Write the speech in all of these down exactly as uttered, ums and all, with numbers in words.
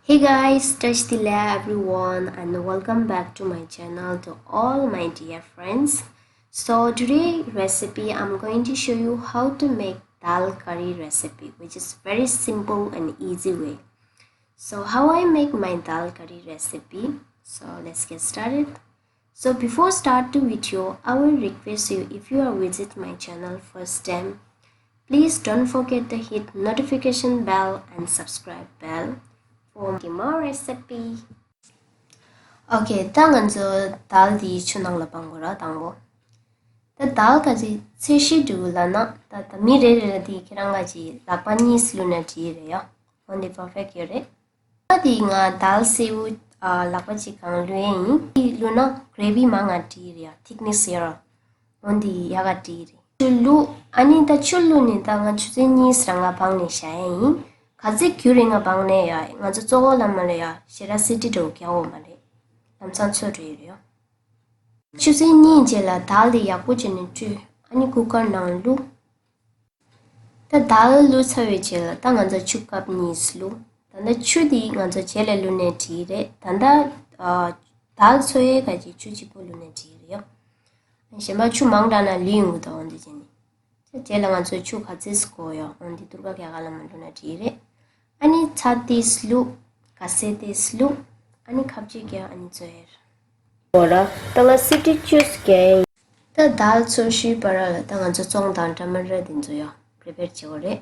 Hey guys, Tashi Delek everyone and welcome back to my channel to all my dear friends. So today recipe I'm going to show you how to make dal curry recipe, which is very simple and easy way. So how I make my dal curry recipe? So let's get started. So before start the video, I will request you, if you are visit my channel first time, please don't forget to hit notification bell and subscribe bell for more recipe. Okay, ད་ང་ཚོ་དལ་དེ་ཆུ་ནང་ལ་སྦང་དགོས་ར་དང་པོ། ད་དལ་ག་ཅིག་ཚད་གཞི་འདྲ་བོ་ལབ་ན་ད་ད་མི་རེ་རེ་ལ་དེ་ཁྱེད་རང་ག་ཅིག་ལག་པ་གཉིས་བླུགས་ན་འགྲིག་རེད་ཡ། འོན་ཏེ་perfect ཡོད་རེད། ད་དེ་ང་དལ་སེར་པོ་ཨ་ལག་པ་གཅིག་གང་བླུགས་ཡས་ཡིན། དེ་བླུགས་ན་gravy་མང་ང་འགྲིག་རེད་ཡ། Thickness་ཡོད་ར། འོན་ཏེ་ཡག་ག་འགྲིག་རེད། ཆུ་བླུགས། ཨ་ནི་ད་ཆུ་བླུགས་ནས་ད་ང་ཆུ་ཚོད་གཉིས་རང་ང་སྦང་ནས་བཞག་ཡས་ཡིན། ག་ཚོད་རྒྱུ་རེད་ང་སྦང་ནས་ཡ། ང་ཚོ་གཙོ་བོ་ལ་མ་ལ་ཡ་ཞེ་དྲག་སི་ཏི་འདྲ་བོ་རྒྱག་འོ་མ་རེད། ལམ་སང་ཚོད་འགྲོ་ཡི་རེད་ཡ། ཆུ་ཚོད་གཉིས་རྗེས་ལ་དལ་དེ་ཡག་པོ་བྱས་ནས་བཀྲུས། ཨ་ནི་ཀུ་ཀར་ནང་བླུགས། ད་དལ་བླུགས་ཚར་བའི་རྗེས་ལ་ད་ང་ཚོ་ཆུ་ཀབ་གཉིས་བླུགས། ད་ལྟ་ཆུ་དེ་ང་ཚོ་རྗེས་ལ་བླུགས་ནས་འགྲིག་རེད། ད་ལྟ་ཨ་དལ་འཚོ་ཡས་ག་ཅིག་ཆུ་གཅིག་པོ་བླུགས་ནས་འགྲིག་རེད་ཡ། གཞན་པ་ཆུ་མང་དྲགས་ན་ལུད་ཡོང་གི་འདུག་འོན་ཏེ་བྱས་ནས། ད་རྗེས་ལ་ང་ཚོས་ཆུ་ག་ཚོད་དགོས་ཡོད་འོན་ཏེ་ཏུར་ཀ་རྒྱག་ག་ལ་མ་བླུགས་ན་འགྲིག་རེད། ཨ་ནི་ཚྭ་ཏིས་བླུགས། ག་སེར་ཏིས་བླུགས། ཨ་ནི་ཁ་ཕྱེ་རྒྱག་ཨ་ནི་འཚོ་ཡས་རེད། འོ་ར། ད་ང་སི་ཏི་བཅུ་རྒྱག་ཡིན། ད་དལ་འཚོ་ཤུལ་བར་ལ་ད་ང་ཚོ་ཙོང་དང་ཊ་མ་ཊར་དེ་ཚོ་ཡ་པི་རི་པེར་བྱེད་དགོས་རེད།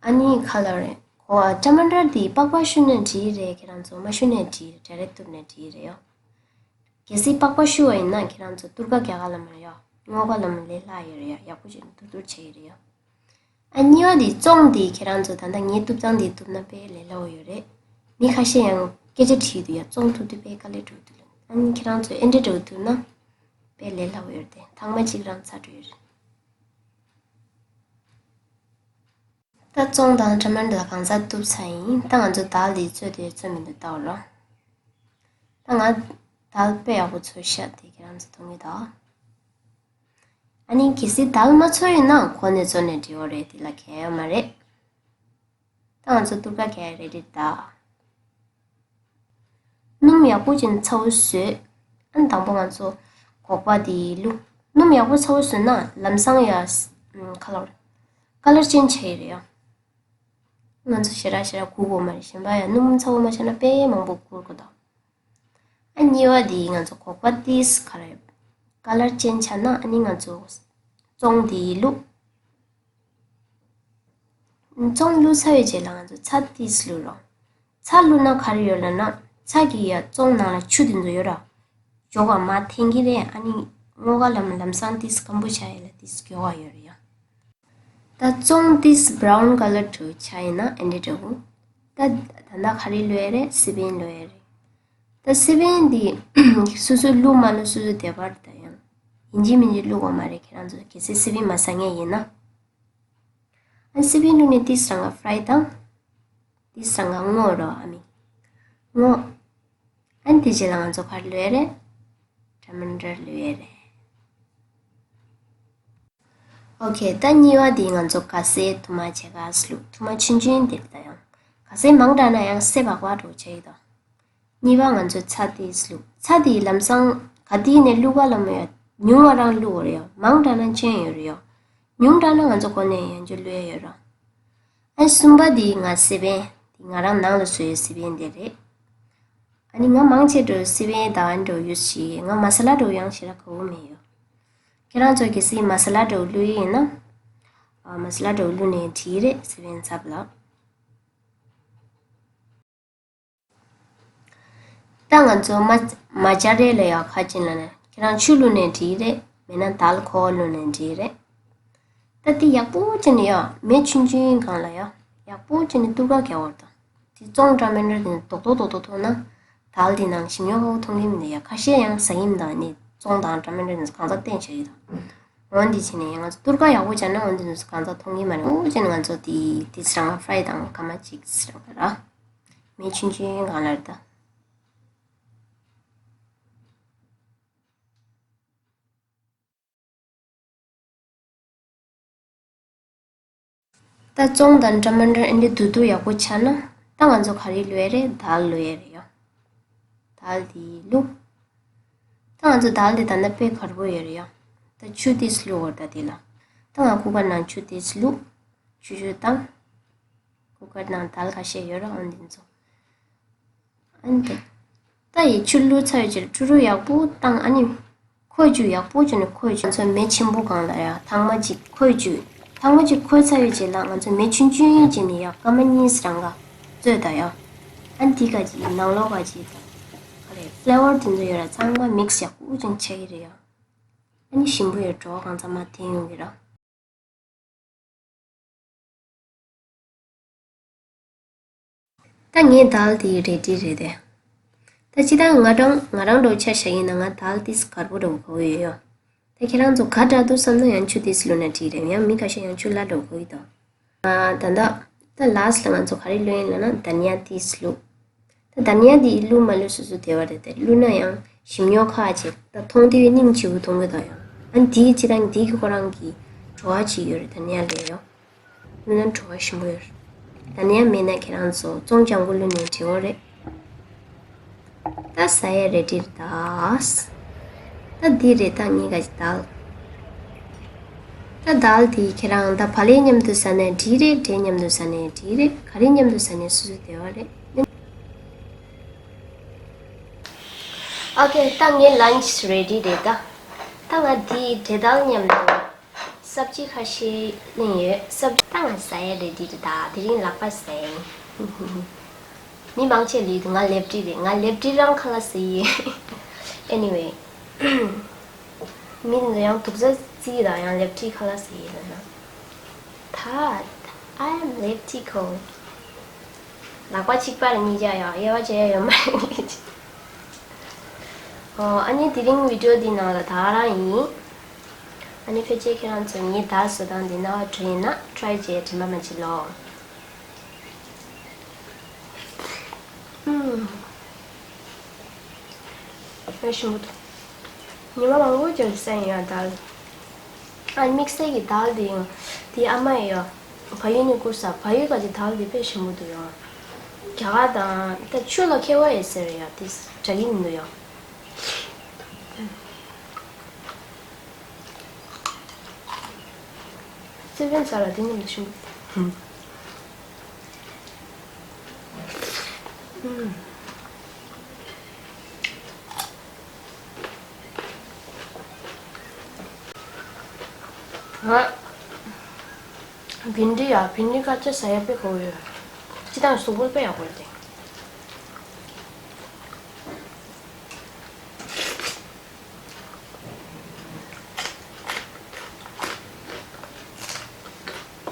ཨ་ནི་ཁ་ལར་རེད། གོ་ཨ་ཊ་མ་ཊར་དེ་པགས་པ་བཤུས་ན་འགྲིག་རེད། ཁྱེད་རང་ཚོ་མ་བཤུས་ན་འགྲིག་རེད། ཌའི་རེག་གཏུབ་ན་འགྲིག་རེད་ཡ། གལ་སྲིད་པགས་པ་བཤུས་པ་ཡིན་ན་ཁྱེད་རང་ཚོ་ཏུར་ཀ་རྒྱག་ག་ལ་མ་ཡ། སྔོ་ཀ་ལ་མ་ལས་སླ་ཡོད་རེད་ཡ། ཡག་པོ་བྱས་ནས་ཏུར་ཏུར་བྱས་ཡོད་རེད་ཡ། ཨ་གཉིས་པ་དེ་ཙོང་དེ་ཁྱེད་རང་ཚོ་ད་ལྟ་ངའི་གཏུབ་སྟངས་དེ་གཏུབ་ན་དཔེ་ལས་སླ་པོ་ཡོད་རེད། མི་ཁ་ཤས་ཡང་སྐད་ཆ་དྲིས་འདུག་ཡ། ཙོང་གཏུབ་དུས་དཔེ་དཀའ་ལས་འགྲོ་འདུག་ལབ། ཨ་ནི་ཁྱེད་རང་ཚོས་ཨེ་འདྲ་འདྲ་བོ་གཏུབ་ན་དཔེ་ལས་སླ་པོ་ཡོད་རེད་དེ། ཐེངས་མ་གཅིག་རང་ཚར་འགྲོ་ཡོད་རེད། ད་ཙོང་དང་ཊ་མ་ཊར་གང་ཟག་གཏུབ་ཚར་ཡིན། ད་ང་ཚོ་དལ་དེ་བཙོས་དེ་བཙོས་མི་འདུག་ལྟ་བ་རོ། ད་ང་དལ་དཔེ་ཡག་པོ་འཚོ་ཤག་དེ་ཁྱེད་རང་ཚོ་མཐོང་གི་འདུག་ཨ་ནི་གལ་སྲིད་དལ་མ་འཚོ་ཡིན་ན་ཁོ་ནས་བཙོས་ནས་འགྲིག་གི་རེད། དེ་ལ་གལ་ཡོད་མ་རེད། ད་ང་ཚོ་ཏུར་ཀ་རྒྱག་ཡས་རེ་ཌི་རེད་ད། སྣུམ་ཡག་པོ་ཅིག་ཚ་པོ་བཟོས། ཨ་ནི་དང་པོ་ང་ཚོ་སྒོག་པ་དེ་བླུགས། སྣུམ་ཡག་པོ་ཚ་པོ་བཟོས་ན་ལམ་སང་ཡ་ཁ་ལར་ཀ་ལར་ཅན་ཆགས་ཡི་རེད་ཡ། ང་ཚོ་ཞེ་དྲག་ཞེ་དྲག་བསྐུར་དགོས་མ་རེད། གཞན་པ་ཡ་སྣུམ་ཚ་པོ་མ་བྱས་ན་དཔེ་མང་པོ་བསྐུར་དགོས་དང་། ཨ་གཉིས་པ་དེ་ང་ཚོ་སྒོག་པ་ཏིས་ག་རེ་ཀ་ལར་ཅན་ཆགས་ན་ཨ་ནི་ང་ཚོ་ཙོང་དེ་བླུགས། ཙོང་བླུགས་ཚར་བའི་རྗེས་ལ་ང་ཚོ་ཚྭ་ཏིས་བླུགས་རོགས། ཚྭ་བླུགས་ན་ག་རེ་ཡོད་ལབ་ན་ཚྭ་གི་ཡ་ཙོང་ནང་ལ་ཆུ་དེ་ཚོ་ཡོད་ར། མགྱོགས་པ་མར་འཐེན་གྱི་རེད། ཨ་ནི་སྔོ་ཀ་ལམ་ལམ་སང་ཏིས་སྐམ་པོ་ཆགས་ཡས་ལ་ཏིས་མགྱོགས་པ་ཡོད་རེད་ཡ། ད་ཙོང་ཏིས་བྷ་རའུན་ཀ་ལར་དུ་ཆགས་ཡིན་ན་ཨེ་འདྲ་འདྲ་བོ། ད་ད་ལྟ་ག་རེ་བླུགས་ཡས་རེད། སི་པན་བླུགས་ཡས་རེད། ད་སི་པན་འདི་སོ་སོའི་བླུགས་མ་བླུགས་སོ་སོའི་འདོད་པ་རེད། ད་ཡང་ཡིན་གཅིག་མིན་གཅིག་བླུགས་དགོས་མ་རེད། ཁྱེད་རང་ཚོ་གལ་སྲིད་སི་པན་མ་ཟ་མཁན་ཡིན་ན། ཨ་སི་པན་བླུགས་ནས་ཏིས་རང་ག་ཕ་རའི་དང་། ཏིས་རང་ག་སྔོ་རོ་ཨ་མི། སྔོ། ཨ་ནི་དེ་རྗེས་ལ་ང་ཚོ་ག་རེ་བླུགས་ཡས་རེད། ཊ་མ་ཊར་བླུགས་ཡས་རེད། ཨོ་ཁེ། ད་གཉིས་པ་དེ་ང་ཚོ་ག་སེར་དུ་མ་ཕྱེད་ཀ་བླུགས། དུ་མ་ཆུང་ཆུང་དེ་ད་ཡང་ག་སེར་མང་དྲགས་ན་ཡང་སེར་བག་བག་འགྲོ་ཆགས་ཡོད་དོ། གཉིས་པ་ང་ཚོ་ཚྭ་ཏིས་བླུགས། ཚྭ་དེ་ལམ་སང་ག་དུས་ནས་བླུགས་ག་ལ་མ་ཡོད། ཉུང་བ་རང་བླུགས་རེད་ཡོ། མང་དྲགས་ན་སྐྱོན་ཡོད་རེད་ཡོ། ཉུང་དྲགས་ན་ང་ཚོ་གོ་ནས་ཡང་བསྐྱར་བླུགས་ཡས་ཡོད་ར། ཨ་གསུམ་པ་དེ་ང་སི་པན་དེ་ང་རང་ནང་ལ་བཟོ་ཡས་སི་པན་དེ་རེད། ཨ་ནི་ང་མང་ཆེ་འགྲོ་སི་པན་དང་འགྲོ་ཡུས་ཤིག་ང་མ་ས་ལ་འགྲོ་ཡང་ཞེ་དྲག་དགའ་པོ་མེད་ཡོ། ཁྱེད་རང་ཚོ་གལ་སྲིད་མ་ས་ལ་འགྲོ་བླུགས་ཡིན་ན། ཨ་མ་ས་ལ་འགྲོ་བླུགས་ནས་བྲིས་རེད་སི་པན་ཚབ་ལ། ད་ང་ཚོ་མ་མ་ཇ་རེ་ལ་ཡག་ཁ་ཅན་ལ་ནས་ཁྱེད་རང་ཆུ་བླུགས་ནས་བྲིས་རེད། མེད་ན་དལ་ཁོག་བླུགས་ནས་བྲིས་རེད། ད་དེ་ཡག་པོ་བྱས་ནས་ཡ་མེ་ཆུང་ཆུང་སྒང་ལ་ཡ་ཡག་པོ་བྱས་ནས་ཏུར་ཀ་རྒྱག་བར་དང་། དེ་བཙོང་འདྲ་མིན་འདྲ་དེ་རྡོག་རྡོག་རྡོག་རྡོག་མཐོང་ན། དལ་དེ་ནང་ཞིམ་ཉོ་ཁག་པོ་མཐོང་གི་མི་འདུག་ཡ། ཁ་ཤས་ཡང་ཟ་གི་མི་འདུག་ནི་བཙོང་དང་འདྲ་མིན་འདྲ་དེ་ཚོ་གང་ཟག་བསྟན་བྱ་ཡི་དང་། འོན་ཏེ་བྱས་ནས་ང་ཚོ་ཏུར་ཀ་ཡག་པོ་བྱས་ན་འོན་ཏེ་དེ་ཚོ་གང་ཟག་མཐོང་གི་མ་རེད། འོ་བྱས་ནས་ང་ཚོ་དེ་དེ་ཚོ་རང་ལ་ཕ་རའི་དང་སྐར་མ་གཅིག་ཚོ་རང་ལ་ར། མེ་ཆུང་ཆུང་སྒང་ལ་རེད་ད། ད་བཙོང་དང་འདྲ་མི་འདྲ་ཨེ་འདྲ་དུ་དུ་ཡག་པོ་ཆགས་ན། ད་ང་ཚོ་ག་རེ་བླུགས་ཡས་རེད། དཱལ་བླུགས་ཡས་རེད་ཡ། དཱལ་དེ་བླུགས། ད་ང་ཚོ་དཱལ་དེ་ད་ལྟ་དཔེ་གར་པོ་ཡོད་རེད་ཡ། ད་ཆུ་ཏིས་བླུགས་འོར་ད་དེ་ལ། ད་ང་ཀུ་ཀར་ནང་ཆུ་ཏིས་བླུགས། ཆུ་ཆུ་བཏང་། ཀུ་ཀར་ནང་དཱལ་ཁ་ཤས་ཡོད་ར། ཨང་དེ་ཚོ། ཨན་ཏེ། ད་ཡི་ཆུ་བླུགས་ཚར་ཡོད་ཅེར་ཕྲུ་རུ་ཡག་པོ་བཏང་། ཨ་ནི། ཁོལ་བཅུག་ཡག་པོ་བྱས་ནས་ཁོལ་བཅུག་ང་ཚོ་མེ་ཆེན་པོ་སྒང་ལ་ཡ་ཐང་མ་གཅིག་ཁོལ་བཅུག་ཐང་མ་གཅིག་ཁོལ་ཚར་ཡོད་ཅེར་ལ་ང་ཚོ་མེ་ཆུང་ཆུང་བྱས་ནས་ཡ་སྐར་མ་གཉིས་རང་ག་བཙོས་ད་ཡ། ཨ་ནི་དེ་ག་ཅིག་ནང་ལོགས་ག་ཅིག་ད། ག་རེ་ཕི་ལེ་ཝར་དེ་ཚོ་ཡོད་ར་ཚང་མ་མིག་སི་ཡག་པོ་ཅིག་ཆགས་ཀྱི་རེད་ཡ། ཨ་ནི་ཞིམ་པོ་ཡོད་བྲོ་བ་གང་ཚང་མ་འཐེན་ཡོང་གི་ར། ད་ངས་དཱལ་དེ་རེ་ཌི་རེད་དེ། ད་ཅི་ད་ང་རང་ང་རང་འགྲོ་ཆ་བཞག་ཡིན་ན་ང་དཱལ་ཏིས་གར་པོ་འགྲོ་གོ་ཡོད་ཡོད། ད་ཁྱེད་རང་ཚོ་ག་འདྲ་འདུག་བསམ་ན་ཡང་ཆུ་ཏིས་བླུགས་ན་འགྲིག་རེད། ཡང་མི་ཁ་ཤས་ཡང་ཆུ་སླ་འགྲོ་གོ་ཡི་དོ། ད་ད་ད་ལཱ་སི་ལ་ང་ཚོ་ག་རེ་བླུགས་ཡིན་ལབ་ན་དྷ་ནི་ཡ་ཏིས་བླུགས། ད་དྷ་ནི་ཡ་འདི་བླུགས་མ་བླུགས་སོ་སོ་དེ་བ་རེད་དེ། བླུགས་ན་ཡང་ཞིམ་ཉོག་ཁ་ཅིག་ད་མཐོང་དུས་སྙིང་རྗེ་པོ་མཐོང་གི་འདུག་ཡང་། ཨ་འདི་ཅི་དང་འདི་གི་ཁོ་རང་གི་བྲོ་བ་ཅིག་ཡོད་རེད། དྷ་ནི་ཡ་ལས་ཡོད། བླུགས་ན་བྲོ་བ་ཞིམ་པོ་ཡོད་རེད། དྷ་ནི་ཡ་མེད་ན་ཁྱེད་རང་ཚོ་ཙོང་ལྗང་གུ་བླུགས་ནས་འགྲིག་གི་རེད། ད་ཟ་ཡ་རེ་ཌི་རེད་ད། ད་འདི་རེད་ད་ངའི་ག་ཅིག་དཱལ། ད་དཱལ་དེ་ཁྱེད་རང་ད་བག་ལེབ་མཉམ་དུ་ཟ་ནས་འགྲིག་རེད། འབྲས་མཉམ་དུ་ཟ་ནས་འགྲིག་རེད། ག་རེ་མཉམ་དུ་ཟ་ནས་སོ་སོ་བདེ་བ་རེད། ཨོ་ཁེ། ད་ངའི་ལན་ཆི་རེ་ཌི་རེད་ད། ད་ང་འདི་འབྲས་དཱལ་མཉམ་དུ་སབ་ཇི་ཁ་ཤས་ལེན་ཡོད། སབ་ད་ང་ཟ་ཡ་རེ་ཌི་རེད་ད། དེ་རིང་ལག་པ་ཟ་ཡ་ཡིན། མི་མང་ཆེ་ལུས་འདུག་ང་ལེབ་ཊི་རེད། ང་ལེབ་ཊི་རང་ཁ་ལག་ཟ་ཡི། Anyway། མི་འདི་ཡང་དུག་རྫས་རྩིས་དང་ཡང་ལེབ་ཊི་ཁ་ལག་ཟ་ཡི་ལ་ན། ད། I am lefty ཁོ། ལག་པ་གཅིག་པར་གཉིས་ཆ་ཡང་དབྱེ་བ་བྱེད་ཡ་ཡོད་མ་རེད། ཨོ་ཨ་ནི་དེ་རིང་བི་ཌི་ཡོ་འདི་ནང་ལ་ད་ག་རང་ཡིན། ཨ་ནི་ཕལ་ཆེར་ཁྱེད་རང་ཚོ་ངའི་དཱལ་བཟོ་སྟངས་འདི་རྣ་བ་འགྲོ་ཡིན་ན་ཊི་རའི་བྱེད་དྲན་པ་མ་བརྗེད་ལོ། ཨུམ། དཔེ་ཞིམ་པོ་འདུག་ཉི་མ་མང་པོའི་རྗེས་སུ་ཟས་ཡིན་ཡང་དཱལ། ཨ་དམིགས་བསལ་གྱི་དཱལ་དེ་ཡང་དེ་ཨ་མ་ཡི་ཡོ། བལ་ཡུལ་ནས་བསྐུར་ས། བལ་ཡུལ་ག་ཅིག་དཱལ་དེ་དཔེ་ཞིམ་པོ་འདུག་ཡང་། རྒྱ་གར་དང་ད་ཆུ་ལ་ཁེལ་བ་ཡོད་ཟེར་ཡ་དེ་འདྲ་གི་མི་འདུག་ཡང་། རྩེ་ཕན་ཟ་ལ་དེ་ནི་མི་ཞིམ། ཨུམ། ང་བིན་ཌི་ཡ་བིན་ཌི་དཀར་ཆ་ཟ་ཡ་དཔེ་དགའ་པོ་ཡོད། སྤྱིར་བཏང་གཟུགས་པོ་དཔེ་ཡག་པོ་རེད་དེ།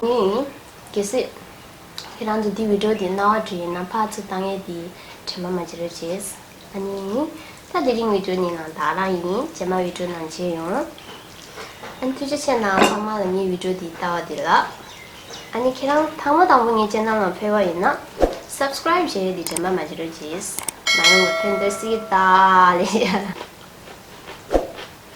ནི། གལ་སྲིད། ཁྱེད་རང་ཚོ་འདི་བི་ཌི་ཡོ་འདི་རྣ་བ་འགྲོ་ཡིན་ན་ཕར་ཚུར་བཏང་ཡས་འདི་དྲན་པ་མ་བརྗེད་རོགས་བྱེད། ཨ་ནི། ད་དེ་རིང་བི་ཌི་ཡོ་འདི་ནང་ད་ག་རང་ཡིན། རྗེས་མ་བི་ཌི་ཡོ་ནང་མཇལ་ཡོང་། ཨ་ནི་ཐུགས་རྗེ་ཆེ་གནང་ཚང་མ་ལ་ངའི་བི་ཌི་ཡོ་འདི་ལྟ་བ་འདི་ལ། ཨ་ནི་ཁྱེད་རང་ཐེངས་མ་དང་པོ་ངའི་ཅེ་ནལ་ནང་ཕེབས་པ་ཡིན་ན། སབ་སི་ཀ་རའིབ་བྱེད་ཡས་འདི་དྲན་པ་མ་བརྗེད་རོགས་བྱེད། མ་ཡོང་བ་ཕན་ཐོགས་སྲིད་ད་ལེ།